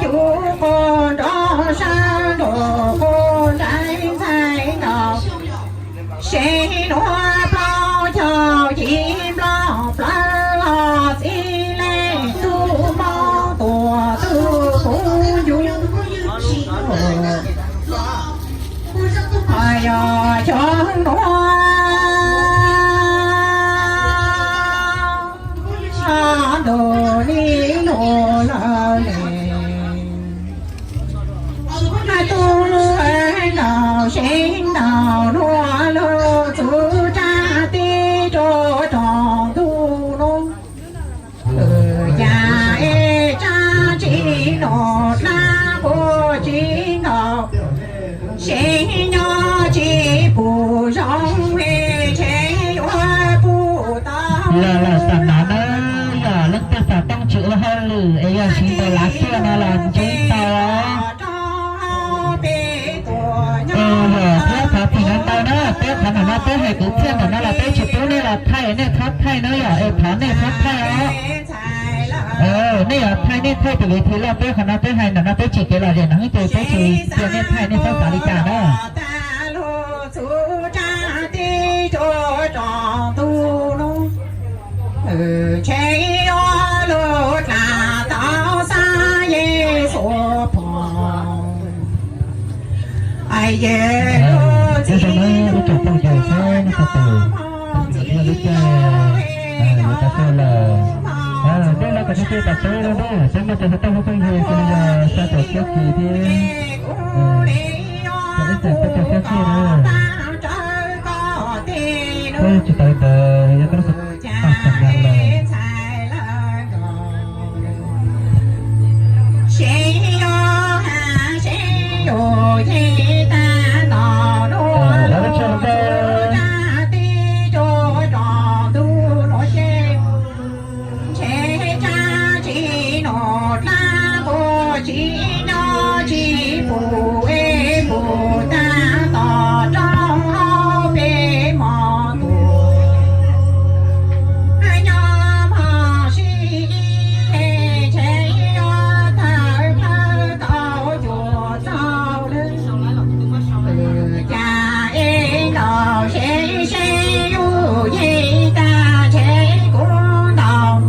Tub quas nrov sab nraum quas nraim ntxhais nkaus, sev nuav plaub caug ci nplog plawv los txij leej tub Moob tuam tug kuv ncu. Yog xyoo nuav ntuj nim lug lawm le. Tub lug nkaus sev ntaus nuav lug txug tsab teb rua roob ntuj nuav. Cas es tsab tsi nuav dlaab puag tsi nkaus, sev nyob tsi pum zoo, ntshe yuav pum tau. Los los tam no na, yog leej twg xav tooj tsis ua hauj lwm es yog siv ntawm lav xiaj no los ntseeb tau. Es yog thiab thov txim ntau na, peb qhov ntawm no peb hais kwv txhiaj ntawm no los peb tsis pub nej los thaij, nej txhob thaij na yom, es thov nej txhob thaij os. Nej yog thaij nej thaij tus viv thi loj, peb qhov no peb hais ntawm no peb tsis kev lom zem no ces peb tsis cia nej thaij, nej txhob xav li cas na. Txug tsab teb rua roob ntuj nuav, ntshe yuav lug dlaab tau xaav Yexus pog. Yexus txiv, lub tsaus pooj yawg xwb, nej tau tus, tus txiv thiab lub caij yuav tau tuaj lawm. Dej no kom ntseg ntseg tas teb no na, peb muaj cov xov tooj hauv phooj ywg xws li yog Sa Tuam Txhiab Kis thiab Cov Ib Xeem Peb Caug Txhiab Txhiaj na. Peb tsis tau ntawd yog koj lub xov tooj tag nrho lawm. Ntshe tsab tsi nuav dlaab puag tsi nyob tsi pum es pum taag tom roob hauv peb mos ntuj. Nyob mos sib ib ntshe yuav tawm plawg tau cuag txaus lawm. Cas es nkaus seb seb yus yeej tag ntshe kuv ntaus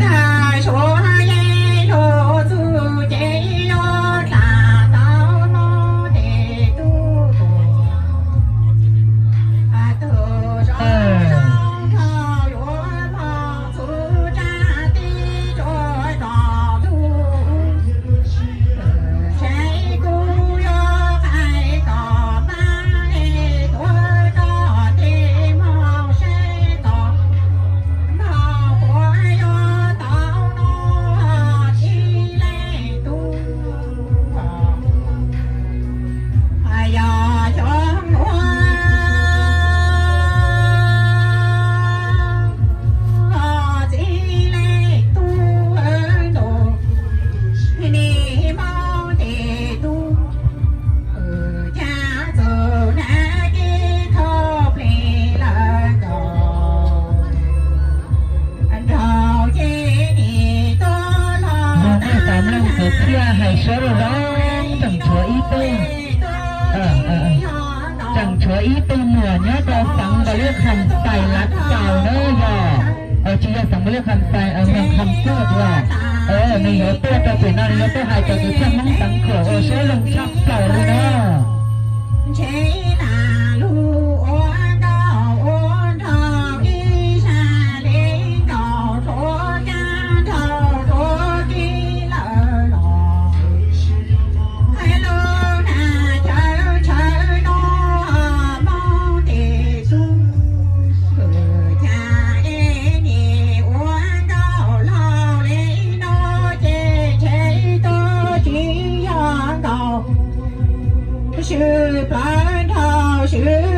tag suav yeej lug txug ces yuav dlaab tau no tes tub tuag. Tug zoo zoo nrho yuav moog txug tsab teb rua roob ntuj. Saib kuv yuav qaij kom npaab es tuav roj tes moog saib tom no puas yuav tau no tib leej tub. Yog xyoo nuav txij leej tub ntuj, nim moog tes tub, cas txug na kib thoj plig lawm nkaus. Nrau ces nim tuaj los. Yog nej xav mloog kwv txhiaj hais suab zoo zoo, tseem tshuav ib tug, tseem tshuav ib tug muam nyob rau xeev Npaus Liab Kham Xais Lav Xaus na yog, tsis yog xeev Npaus Liab Kham Xais, Moos Kham Kuj os. Nws yuav tuaj rau pem no, nws yuav tuaj hais cov kwv txhiaj Hmoob Xeev Khuam uas suab zoo tshaj plaws li na. Ntshe lam lug ua nkauj ua nraug ib zag le nkaus rhuav kab nraug rhuav kib lawm los, hais lug nag chaw chaw no moog tes tub, cas es nim ua nkauj laug le no ces ntshe tub tsis yog nkaus, swb plawv nraug swb